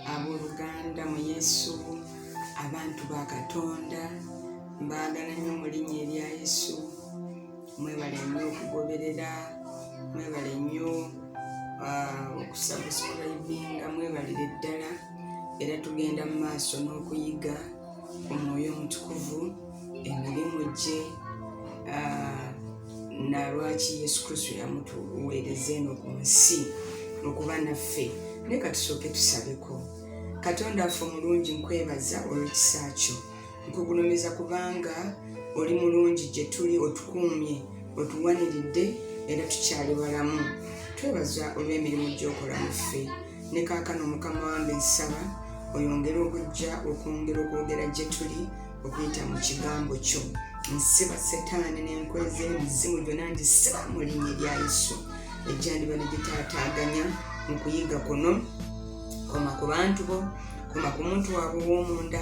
Abooluganda mu Yesu, abantu ba Katonda, mbaagala nnyo mu linnya erya Yesu. Mwebale nnyo okugoberera, mwebale nnyo okusubscribinga, mwebalire ddala. Era tugenda mu maaso n'okuyiga Omwoyo Omutukuvu, emirimu gye, na lwaki Yesu Kristo yamutuweereza eno ku nsi okuba naffe. Naye katusooke tusabeko. Katonda waffe omulungi, nkwebaza olw'ekisa kyo, nkugulumiza kubanga oli mulungi gye tuli, otukuumye, otuwaniridde era tukyali balamu. Twebaza olw'emirimu gy'okola mu ffe. Ne kaakano Mukama wange nsaba oyongere okujja okwongera okwogera gye tuli okuyita mu kigambo kyo. Nsiba setaani n'enkweza emizimu gyonna, ngisiba mu linnya erya Yesu ejjandiba ne gitaataaganya mu kuyiga kuno. Koma ku bantu bo, koma ku muntu waabwe ow'omunda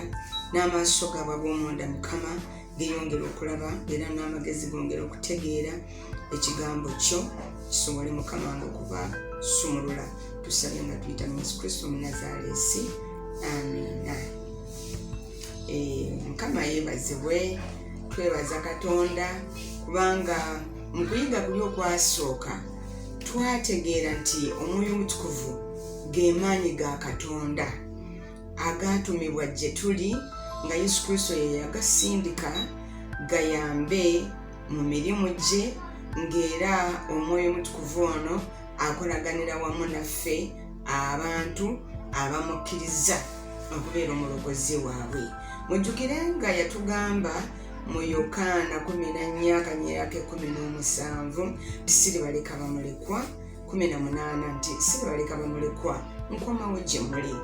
n'amaaso gaabwe ag'omunda, Mukama, geyongera okulaba era n'amagezi gongera okutegeera ekigambo kyo, kisobole Mukama nga okubasumulula. Tusabye nga tuyita mu Yesu Kristo Omunazaalesi, amiina. Mukama yeebazibwe. Twebaza Katonda kubanga mu kuyiga kuli okwasooka twategeera nti Omwoyo Omutukuvu ge maanyi ga Katonda agaatumibwa gye tuli nga Yesu Kristo ye yagasindika gayambe mu mirimu gye, ng'era Omwoyo Omutukuvu ono akolaganira wamu naffe abantu abamukkiriza okubeera omulokozi waabwe. Mujjukire nga yatugamba mu Yokaana 14 akanyerako 17 nti siribaleka bamulekwa, 18 nti siribaleka bamulekwa, nkomawo gye muli.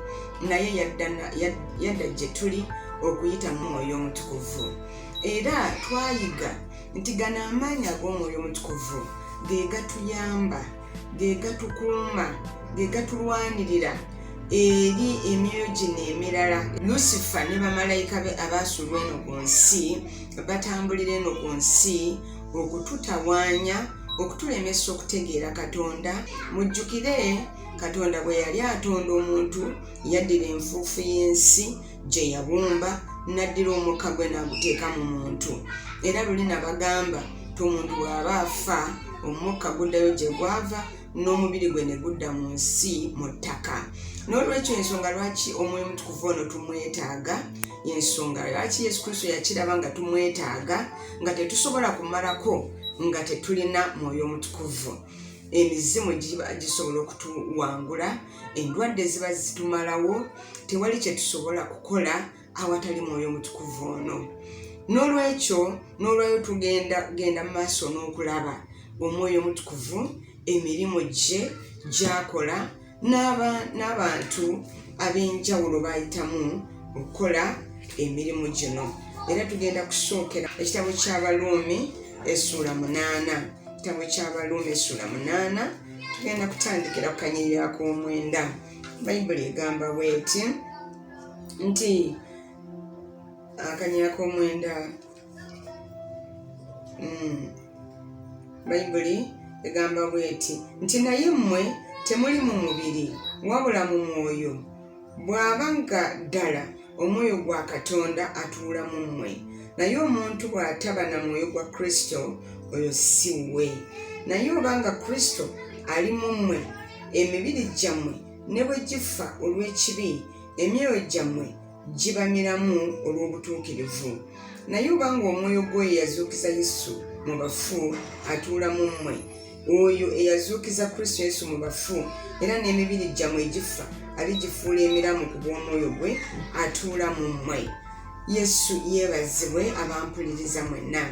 Naye yadda gye tuli okuyita mu Mwoyo Omutukuvu. Era twayiga nti gano amaanyi ag'Omwoyo Omutukuvu ge gatuyamba, ge gatukuuma, ge gatulwanirira eri emyoyo gino emirala. Lusifa ne bamalayika be abaasulwa eno ku nsi batambulira eno ku nsi okututawaanya, okutulemesa okutegeera Katonda. Mujjukire Katonda bwe yali atonda omuntu, yaddira enfuufu y'ensi gye yabumba n'addira omukka gwe n'aguteeka mu muntu. Era luli nabagamba ti omuntu bw'aba afa, omukka guddayo gye gwava n'omubiri gwe ne gudda mu nsi mu ttaka. N'olwekyo ensonga lwaki Omwoyo Omutukuvu ono tumwetaaga, ensonga lwaki Yesu Kristo yakiraba nga tumwetaaga, nga tetusobola kumalako nga tetulina Mwoyo Omutukuvu. Emizimu giba gisobola okutuwangula, endwadde ziba zitumalawo, tewali kye tusobola kukola awatali Mwoyo Omutukuvu ono. N'olwekyo n'olwayo tugenda genda mu maaso n'okulaba Omwoyo Omutukuvu, emirimu gye gy'akola n'abantu ab'enjawulo bayitamu okukola emirimu gino. Era tugenda kusookera ekitabo ky'Abaluumi essuula 8. Ekitabo ky'Abaluumi essuula 8, tugenda kutandikira ku kanyiriri ak'omwenda. Bayibuli egamba bweti nti akanyiriri ak'omwenda, Bayibuli egamba bweti nti naye mmwe temuli mu mubiri wabula mu mwoyo, bw'aba nga ddala omwoyo gwa Katonda atuula mu mmwe. Naye omuntu bw'ataba na mwoyo gwa Kristo, oyo si we. Naye obanga Kristo ali mu mmwe, emibiri gyammwe ne bwe gifa olw'ekibi, emyoyo gyammwe giba miramu olw'obutuukirivu. Naye obanga omwoyo gw'oyo eyazuukiza Yesu mu bafu atuula mu mmwe, oyo eyazuukiza Kristo Yesu mu bafu era n'emibiri gyammwe egifa aligifuula emiramu ku bw'omwoyo gwe atuula mu mmwe. Yesu yeebazibwe. Abampuliriza mwenna,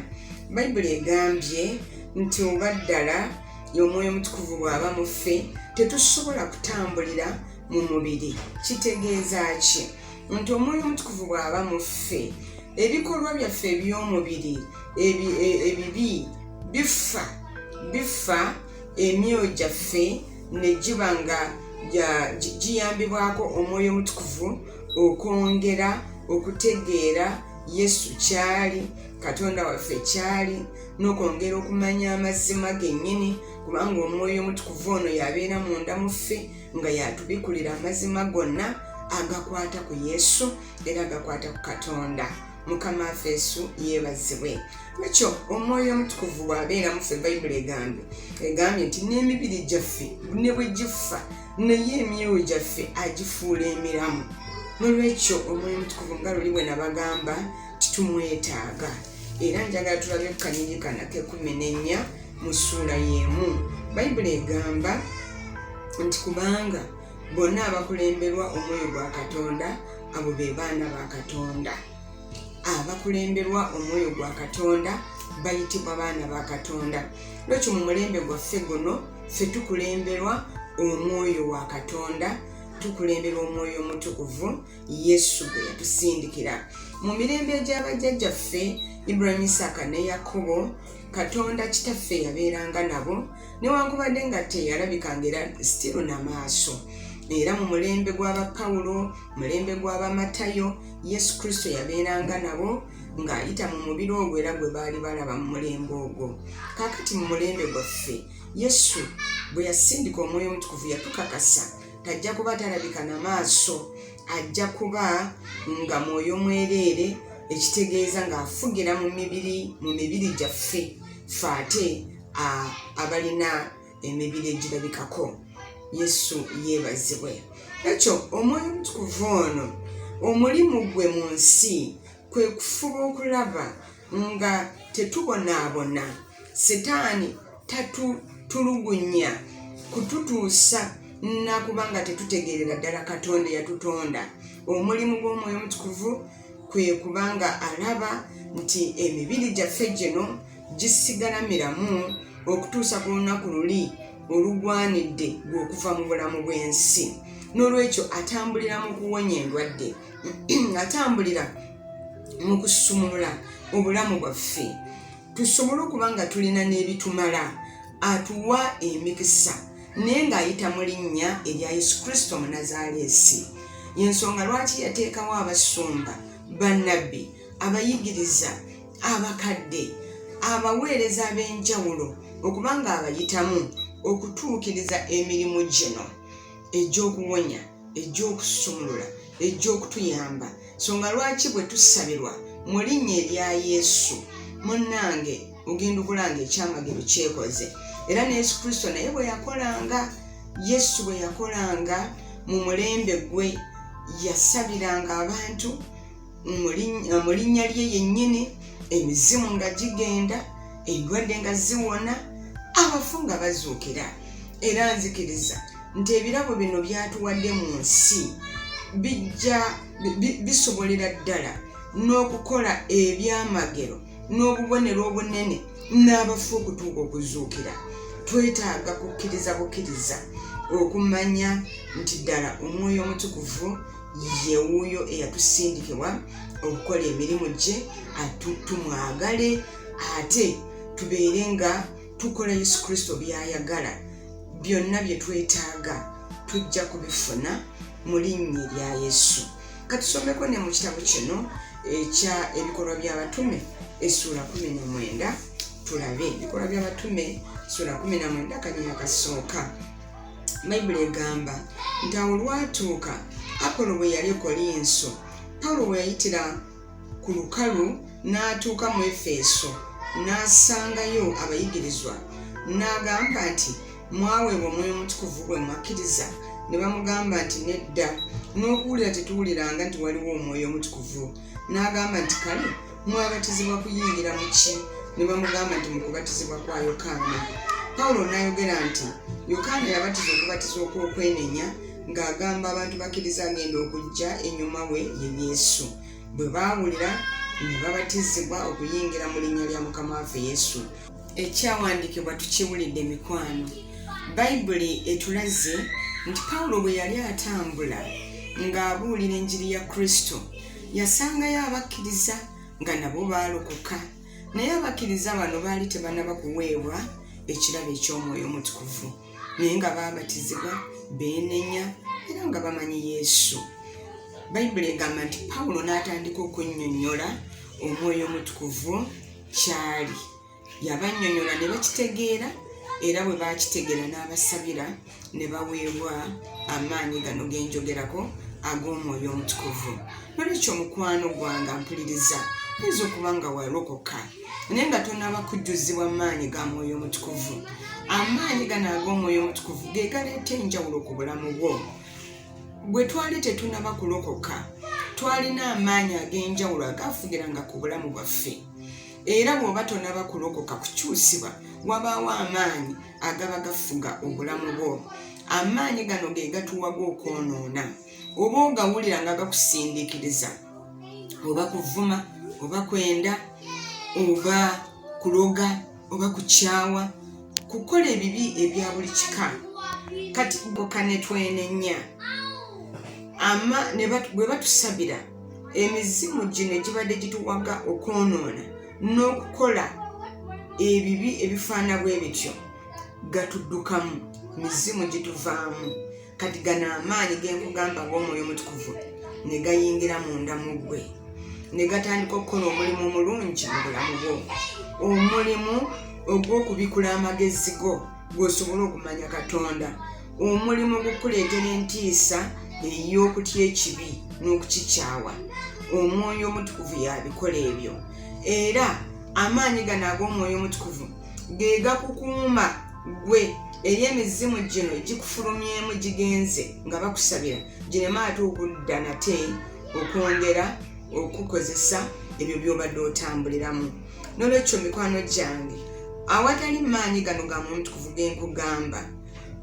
Bayibuli egambye nti oba ddala Omwoyo Omutukuvu bw'aba mu ffe, tetusobola kutambulira mu mubiri. Kitegeeza ki nti Omwoyo Omutukuvu bw'aba mu ffe, ebikolwa byaffe eby'omubiri ebibi bifa, bifa, emyoyo gyaffe ne giba nga giyambibwako Omwoyo Omutukuvu okwongera okutegeera Yesu kyali, Katonda waffe kyali, n'okwongera okumanya amazima gennyini, kubanga Omwoyo Omutukuvu ono yabeera munda mu ffe nga yatubikulira amazima gonna agakwata ku Yesu era agakwata ku Katonda. Mukama waffe Yesu yeebazibwe. Ekyo Omwoyo Omutukuvu bw'abeera mu ffe, Bayibuli egambye nti n'emibiri gyaffe ne bwe gifa, naye emyoyo gyaffe agifuula emiramu. Nolwekyo Omwoyo Omutukuvu, nga luli bwe nabagamba, titumwetaaga. Era njagala tulabe ku kanyigi kano ak'e14 mu ssuula y'emu. Bayibuli egamba nti kubanga bonna abakulemberwa Omwoyo gwa Katonda, abo be baana ba Katonda. Abakulemberwa Omwoyo gwa Katonda bayitibwa baana ba Katonda. Lwekyo mu mulembe gwaffe guno, ffe tukulemberwa Omwoyo wa Katonda, tukulemberwa Omwoyo Omutukuvu Yesu gwe yatusindikira. Mu mirembe egy'abajjajjaffe Ibulayimu, Isaaka ne Yakobo, Katonda Kitaffe yabeeranga nabo, newankubadde nga teyalabikanga era still namaaso. Era mu mulembe gw'aba Pawulo, mulembe gw'Abamatayo, Yesu Kristo yabeeranga nabo ng'ayita mu mubiri ogwo era gwe baali balaba mu mulembe ogwo. Kaakati mu mulembe gwaffe, Yesu bwe yasindika Omwoyo Omutukuvu, yatukakasa tajja kuba talabika na maaso, ajja kuba nga mwoyo mwereere, ekitegeeza ng'afugira mu mibiri gyaffe ffe ate abalina emibiri egirabikako. Yesu yeebazibwe. Ekyo Omwoyo Omutukuvu ono, omulimu gwe mu nsi kwe kufuba okulaba nga tetubonaabona, Sitaani tatutulugunya kututuusa nakuba nga tetutegeerera ddala Katonda eyatutonda. Omulimu gw'Omwoyo Omutukuvu kwe kubanga alaba nti emibiri gyaffe gino gisigala miramu okutuusa ku lunaku luli olugwanidde gw'okuva mu bulamu bw'ensi. N'olwekyo atambulira mu kuwonya endwadde, atambulira mu kusumulula obulamu bwaffe tusobole okuba nga tulina n'ebitumala. Atuwa emikisa naye ng'ayita mu linnya erya Yesu Kristo Omunazaaleesi. Yensonga lwaki yateekawo abasumba, bannabbi, abayigiriza, abakadde, abaweereza ab'enjawulo okuba nga abayitamu okutuukiriza emirimu gino egy'okuwonya, egy'okusumulula, egy'okutuyamba. Songa lwaki bwe tusabirwa mu linnya erya Yesu, munnange, ogenda okulanga ekyamagero kyekoze. Era ne Yesu Kristo naye bwe yakolanga, Yesu bwe yakolanga mu mulembe gwe, yasabiranga abantu mu linnya lye yennyini, emizimu nga gigenda, endwadde nga ziwona, abafu nga bazuukira. Era nzikiriza nti ebirabo bino byatuwadde mu nsi bijja bisobolera ddala n'okukola ebyamagero n'obubonero obunene n'abafu okutuuka okuzuukira. Twetaaga kukkiriza bukkiriza okumanya nti ddala Omwoyo Omutukuvu ye wuuyo eyatusindikibwa okukola emirimu gye. Tumwagale ate tubeere nga tukola Yesu Kristo by'ayagala. Byonna bye twetaaga tujja kubifuna mu linnya erya Yesu. Katusomeko ne mu kitabo kino ekya Ebikolwa by'Abatume essuula 19. Tulabe Ebikolwa by'Abatume essuula 19, kanyina kasooka. Bayibuli egamba nti awo lwatuuka, Apolo bwe yali e Kolinso, Pawulo bwe yayitira ku lukalu n'atuuka mu Efeso, n'asangayo abayigirizwa, n'agamba nti, "Mwaweebwa Omwoyo Omutukuvu bwe mwakkiriza?" Ne bamugamba nti, "Nedda, n'okuwulira tetuwuliranga nti waliwo Omwoyo Omutukuvu." N'agamba nti, "Kale mwabatizibwa kuyingira mu ki?" Ne bamugamba nti, "Mu kubatizibwa kwa Yokaana." Pawulo n'ayogera nti, "Yokaana yabatiza okubatiza okw'okwenenya, ng'agamba abantu bakkiriza agenda okujja ennyuma we, ye Yesu. Bwe baawulira, ne babatizibwa okuyingira mu linnya lya Mukama waffe Yesu." Ekyawandiikibwa tukiwulidde, mikwano. Bayibuli etulaze nti Pawulo bwe yali atambula ng'abuulira enjiri ya Kristo, yasangayo abakkiriza nga nabo baalokoka, naye abakkiriza bano baali tebanaba kuweebwa ekirabo eky'Omwoyo ' Omutukuvu, naye nga baaaabatizibwa, beenenya era Bayibuli egamba nti Pawulo n'atandika okunnyonnyola Omwoyo Omutukuvu kyali. Yabannyonnyola ne bakitegeera, era bwe baakitegeera n'abasabira ne baweebwa amaanyi gano ge njogerako ag'Omwoyo Omutukuvu. Nolwekyo mukwano gwange ampuliriza, oyinza okuba nga walokoka naye nga tonaba kujjuzibwa maanyi ga Mwoyo Omutukuvu. Amaanyi gano ag'Omwoyo Omutukuvu ge galeeta enjawulo ku bulamu bwo. Bwe twali tetunaba kulokoka, twalina amaanyi ag'enjawulo agaafugiranga ku bulamu bwaffe. Era bw'oba tonaba kulokoka kukyusibwa, wabaawo amaanyi agaba gafuga obulamu bwo. Amaanyi gano ge gatuwaga okwonoona. Oba ogawulira nga gakusindiikiriza, oba kuvuma, oba kwenda, oba kuloga, oba kukyawa, kukola ebibi ebya buli kika. Kati boka ne twenenya, bwe batusabira emizimu gino egibadde gituwaga okwonoona n'okukola ebibi ebifaana bwe bityo, gatuddukamu, mizimu gituvaamu. Kati gano amaanyi ge nkugamba ag'Omwoyo Omutukuvu ne gayingira munda mu ggwe ne gatandika okukola omulimu omulungi mu bulamu bwo, omulimu ogw'okubikula amagezi go gw'osobole okumanya Katonda, omulimu ogukuleetera entiisa ey'okutya ekibi n'okukikyawa. Omwoyo Omutukuvu y'abikola ebyo. Era amaanyi gano ag'Omwoyo Omutukuvu ge gakukuuma ggwe eri emizimu gino egikufulumyemu gigenze nga bakusabira gireme ate okudda nate okwongera okukozesa ebyo by'obadde otambuliramu. N'olwekyo mikwano gyange, awatali maanyi gano ga Mwoyo Mutukuvu ge nkugamba,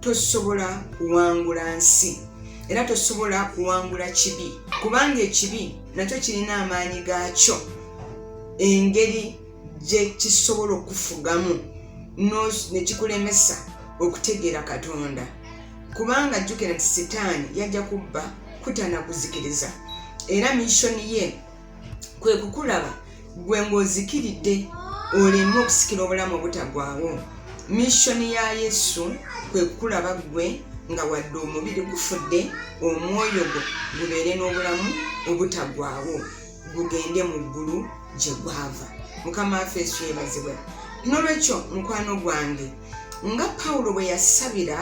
tosobola kuwangula nsi era tosobola kuwangula kibi, kubanga ekibi nakyo kirina amaanyi gaakyo, engeri gye kisobola okukufugamu ne kikulemesa okutegeera Katonda. Kubanga jjukira nti Sitaani yajja kubba, kuta na kuzikiriza, era missoni ye kwe kukulaba gwe ng'ozikiridde oleme okusikira obulamu obutagwawo. Missoni ya Yesu kwe kukulaba ggwe nga wadde omubiri gufudde, omwoyo gwo gubeere n'obulamu obutagwawo, gugende mu ggulu gye gwava. Mukama waffe Yesu yeebazibwe. N'olwekyo mukwano gwange, nga Pawulo bwe yasabira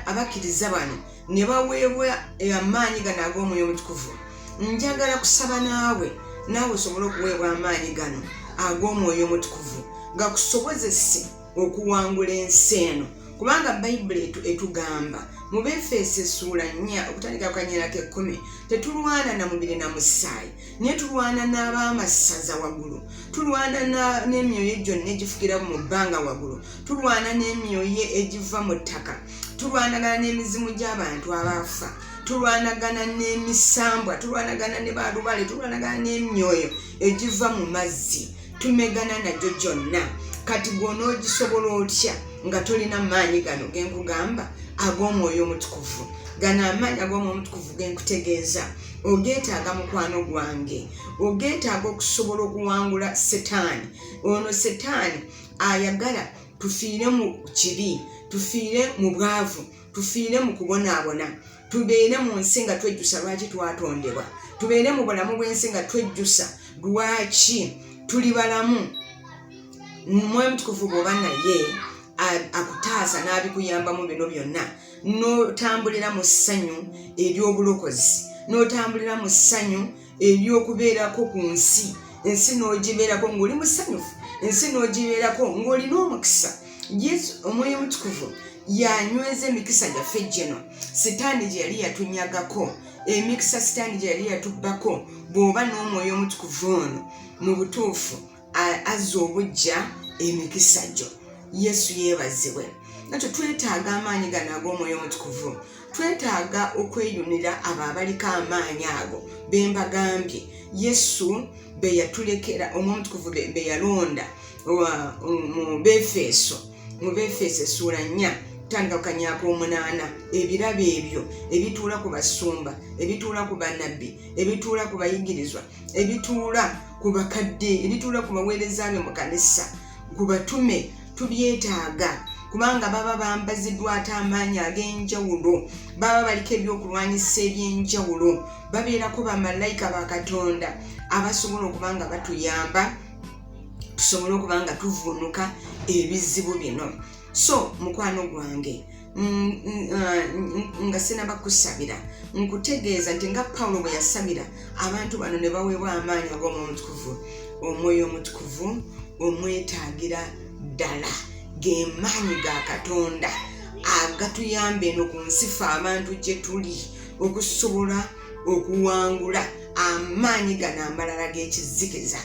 abakkiriza bano ne baweebwa amaanyi gano ag'Omwoyo Omutukuvu, njagala kusaba naawe, naawe osobole okuweebwa amaanyi gano ag'Omwoyo Omutukuvu gakusobozese okuwangula ensi eno. Kubanga Bayibuli etugamba mu Befeso essuula 4 okutandika ku kanyera k'ekkumi, tetulwana na mubiri na musaayi, naye tulwana n'ab'amasaza waggulu, tulwana n'emyoyo gyonna egifukira mu bbanga waggulu, tulwana n'emyoyo egiva mu ttaka, tulwanagana n'emizimu gy'abantu abaafa, tulwanagana n'emisambwa, tulwanagana ne balubale, tulwanagana n'emyoyo egiva mu mazzi, tumegana nagyo gyonna. Kati gw'onoogisobola otya nga tolina maanyi gano ge nkugamba ag'Omwoyo Omutukuvu? Gano amaanyi ag'Omwoyo Omutukuvu ge nkutegeeza ogeetaaga mukwano gwange, ogeetaaga okusobola okuwangula Setaani. Ono Setaani ayagala tufiire mu kibi, tufiire mu bwavu, tufiire mu kubonaabona, tubeere mu nsi nga twejjusa lwaki twatondebwa, tubeere mu bulamu bw'ensi nga twejjusa lwaki tuli balamu. Mwoyo Mutukuvu bw'oba naye akutaasa n'abikuyambamu bino byonna, n'otambulira mu ssanyu ery'obulokozi, n'otambulira mu ssanyu ery'okubeerako ku nsi, ensi n'ogibeerako ng'oli musanyufu, ensi n'ogibeerako ng'olina omukisa. Yesu Omwoyo Omutukuvu yanyweza emikisa gyaffe gino Sitaani gye yali yatunyagako, emikisa Sitaani gye yali yatubbako. Bw'oba n'Omwoyo Omutukuvu ono mu butuufu azza obuggya emikisa gyo. Yesu yeebazibwe. Nakyo twetaaga amaanyi gano ag'Omwoyo Omutukuvu. Twetaaga okweyunira abo abaliko amaanyi ago be mbagambye Yesu be yatulekera, Omwoyo Omutukuvu be yalonda mu Befeso, mu Befeso essuula 4 kutandika ku kanyaka 8, ebirabo ebyo ebituula ku basumba, ebituula ku bannabbi, ebituula ku bayigirizwa, ebituula ku bakadde, ebituula ku baweereza be mu kanisa, ku batume, tubyetaaga. Kubanga baba bambaziddwa ate amaanyi ag'enjawulo, baba baliko ebyokulwanyisa eby'enjawulo, babeerako bamalayika ba Katonda abasobola okuba nga batuyamba tusobole okuba nga tuvuunuka ebizibu bino. So mukwano gwange, nga sinaba kusabira, nkutegeeza nti nga Pawulo bwe yasabira abantu bano ne baweebwa amaanyi ag'Omwoyo Omutukuvu, Omwoyo Omutukuvu omwetaagira ddala. Ge maanyi ga Katonda agatuyamba eno ku nsi fe abantu gye tuli okusobola okuwangula amaanyi gano amalala g'ekizikiza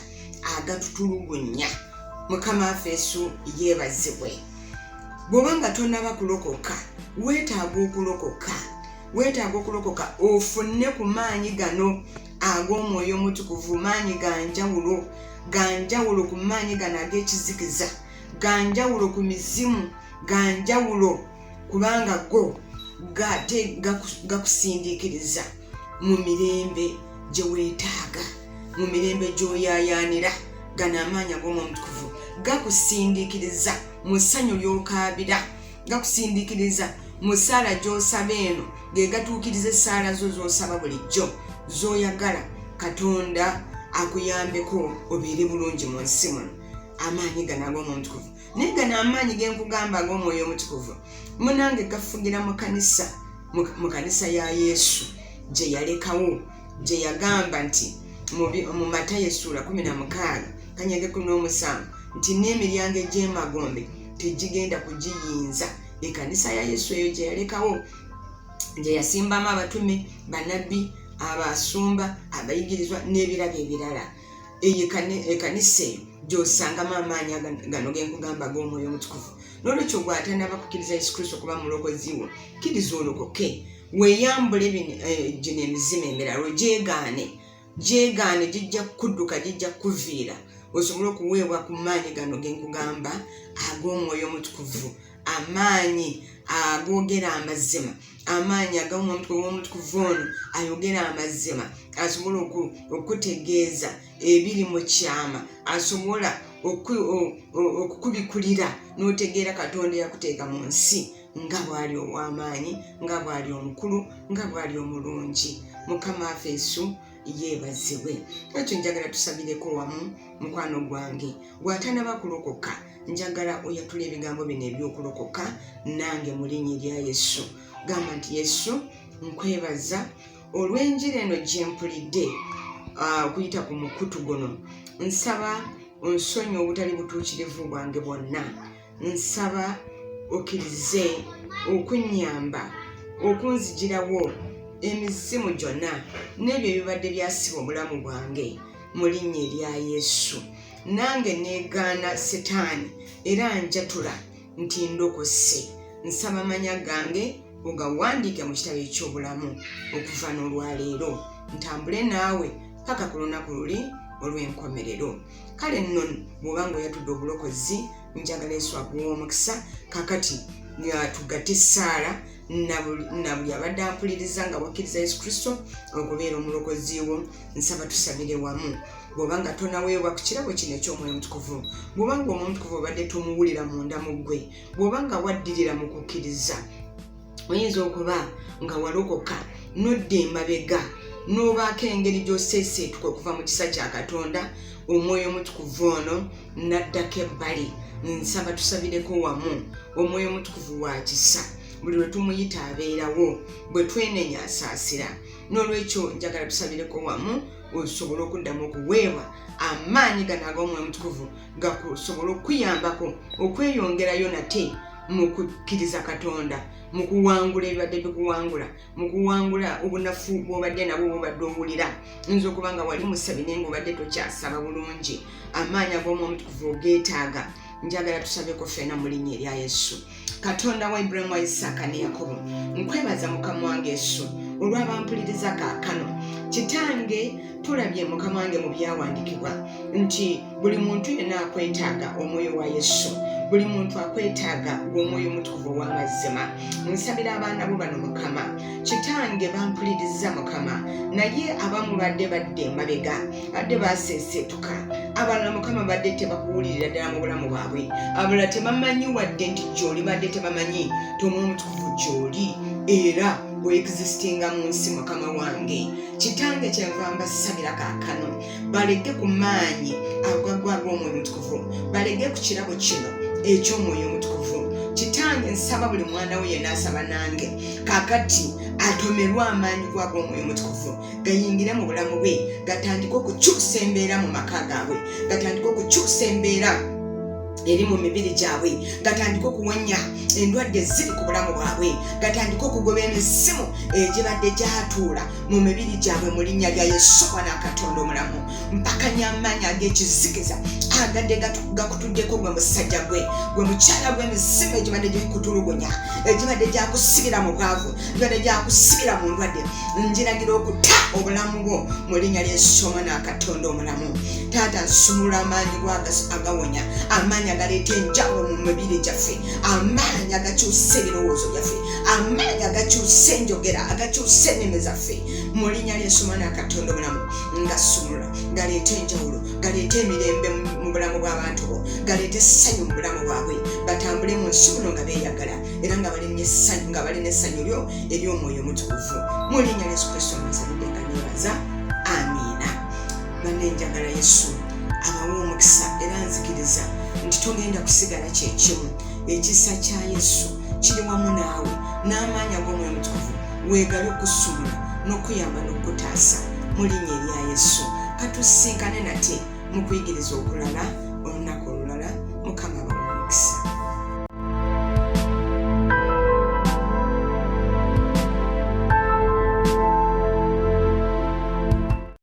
agatutulugunya. Mukama waffe Yesu yeebazibwe. Bw'oba nga tonaba kulokoka, weetaaga okulokoka, weetaaga okulokoka ofune ku maanyi gano ag'Omwoyo Omutukuvu. Maanyi ga njawulo, ga njawulo ku maanyi gano ag'ekizikiza, ga njawulo ku mizimu, ga njawulo kubanga go gate gakusindiikiriza mu mirembe gye weetaaga, mu mirembe gy'oyaayaanira. Gano amaanyi ag'Omwoyo Omutukuvu gakusindiikiriza mu ssanyu ly'okaabira, gakusindiikiriza mu ssaala gy'osaba eno, ge gatuukiriza essaala zo z'osaba bulijjo z'oyagala Katonda akuyambeko obeere bulungi mu nsi muno. Amaanyi gano ag'Omwoyo Omutukuvu. Naye gano amaanyi ge nkugamba ag'Omwoyo Omutukuvu, munange, gafugira mu kanisa, mu kanisa ya Yesu gye yalekawo, gye yagamba nti mu Matayo essuula 16 kanyege 17 nti n'emiryango egy'emagombe tegigenda kugiyinza. Ekanisa ya Yesu eyo gye yalekawo, gye yasimbamu abatume, banabbi, abasumba, abayigirizwa n'ebirabo ebirala, eyo ekanisa eyo gy'osangamu amaanyi gano genkugamba ag'Omwoyo Omutukuvu. N'olwekyo gwatanaba kukkiriza Yesu Kristo okuba mulokozi wo, kkiriza olokoke, weeyambule gino emizimu emirala, ogyegaane, gyegaane, gijja kukudduka, gijja kukuviira, osobole okuweebwa ku maanyi gano genkugamba ag'Omwoyo Omutukuvu, amaanyi agoogera amazima, amaanyi ag'Omwoyo Omutukuvu ono ayogera amazima, asobola okutegeeza ebiri mu kyama, asobola okukubikulira n'otegeera Katonda eyakuteeka mu nsi nga bw'ali ow'amaanyi, nga bw'ali omukulu, nga bw'ali omulungi. Mukama waffe Yesu yeebazibwe. Ekyo njagala tusabireko wamu. Mukwano gwange bw'atanaba kulokoka, njagala oyatula ebigambo bino eby'okulokoka nange mu linnya erya Yesu. Gamba nti, Yesu, nkwebaza olw'enjiri eno gye mpulidde okuyita ku mukutu guno. Nsaba onsonyi obutali butuukirivu bwange bwonna. Nsaba okkirize okunnyamba okunzigirawo emizimu gyonna n'ebyo ebibadde byasiba obulamu bwange mu linnya erya Yesu. Nange neegaana Setaani era njatula nti ndokose. Nsaba amanya gange ogawandiike mu kitabo eky'obulamu okuva n'olwaleero, ntambule naawe paka ku lunaku luli olw'enkomerero. Kale nno bw'oba nga oyatudde obulokozi, njagala Yesu akuwa omukisa. Kakati tugatte essaala na buli abadde ampuliriza nga wakkiriza Yesu Kristo okubeera omulokozi wo. Nsaba tusabire wamu. Bw'oba nga tonaweebwa ku kirabo kino eky'Omwoyo Omutukuvu, bw'oba nga Omwoyo Omutukuvu obadde tomuwulira munda mu ggwe, bw'oba nga waddirira mu kukkiriza, oyinza okuba nga walokoka n'odda emabega n'obaako engeri gy'oseeseetuka okuva mu kisa kya Katonda, Omwoyo Omutukuvu ono n'addako ebbali. Nsaba tusabireko wamu. Omwoyo Omutukuvu wa kisa, buli lwe tumuyita abeerawo, bwe twenenya asaasira. N'olwekyo njagala tusabireko wamu osobole okuddamu okuweebwa amaanyi gano ag'Omwoyo Omutukuvu, gakusobole okukuyambako okweyongerayo nate mu kukkiriza Katonda, mu kuwangula ebibadde bikuwangula, mu kuwangula obunafu bw'obadde nabwo bw'obadde owulira. Oyinza okuba nga wali musabi naye ng'obadde tokyasaba bulungi. Amaanyi ag'Omwoyo Omutukuvu ogeetaaga. Njagala tusabeko ffena mu linnya erya Yesu. Katonda wa Ibulayimu, wa Isaaka ne Yakobo, nkwebaza Mukama wange Yesu olw'abampuliriza kaakano. Kitange, tulabye Mukama wange mu byawandiikibwa nti buli muntu yenna akwetaaga Omwoyo wa Yesu, buli muntu akwetaaga gw'Omwoyo Omutukuvu ow'amazima. Nsabira abaana bo bano Mukama Kitange bampuliriza Mukama, naye abamu badde badde emabega, badde baseeseetuka. Abalala Mukama badde tebakuwulirira ddala mu bulamu bwabwe, abalala tebamanyi wadde nti gy'oli, badde tebamanyi ti Omwoyo Omutukuvu gy'oli era oexistinga mu nsi. Mukama wange Kitange, kyenva mbasabira kaakano balege ku maanyi agagwa ag'Omwoyo Omutukuvu, balege ku kirabo kino eky'Omwoyo Omutukuvu. Kitange, nsaba buli mwana we yenna asaba nange kaakati atomerwe amaanyi go ag'Omwoyo Omutukuvu, gayingire mu bulamu bwe, gatandike okukyusa embeera mu maka gaabwe, gatandike okukyusa embeera eri mu mibiri gyabwe, gatandike okuwonya endwadde eziri ku bulamu bwabwe, gatandike okugoba emizimu egibadde gyatuula mu mibiri gyabwe mu linnya lya Yesu Mwana Katonda omulamu. Mpakanya amaanyi ag'ekizikiza agadde gakutuddeko, gwe musajja gwe, gwe mukyala gwe, emizimu egibadde gikutulugunya, egibadde gyakusibira mu bwavu, egibadde gyakusibira mu ndwadde, njiragira okuta obulamu bwo mu linnya lya Yesu Omwana Katonda omulamu. Taata, nsumulula amaanyi go agawonya, amaanyi agaleeta enjawulo mu mibiri gyaffe, amaanyi agakyusa ebirowoozo byaffe, amaanyi agakyusa enjogera, agakyusa ennimi zaffe, mu linnya lya Yesu Omwana Katonda omulamu. Ngasumulula galeeta enjawulo, galeeta emirembe mu bulamu bw'abantu bo, galeeta essanyu mu bulamu bwabwe, batambule mu nsi muno nga beeyagala era nga balina essanyu lyo ery'Omwoyo Omutukuvu, mu linnya lya Yesu Kristo mbasabidde nga nebaza, amiina. Banne, njagala Yesu abawe omukisa, era nzikiriza nti togenda kusigala kyekimu. Ekisa kya Yesu kiri wamu naawe, n'amaanyi ag'Omwoyo Omutukuvu weegali okusumula n'okuyamba n'okutaasa mu linnya erya Yesu. Katusinkane nate mu kuyigiriza okulala olunaku.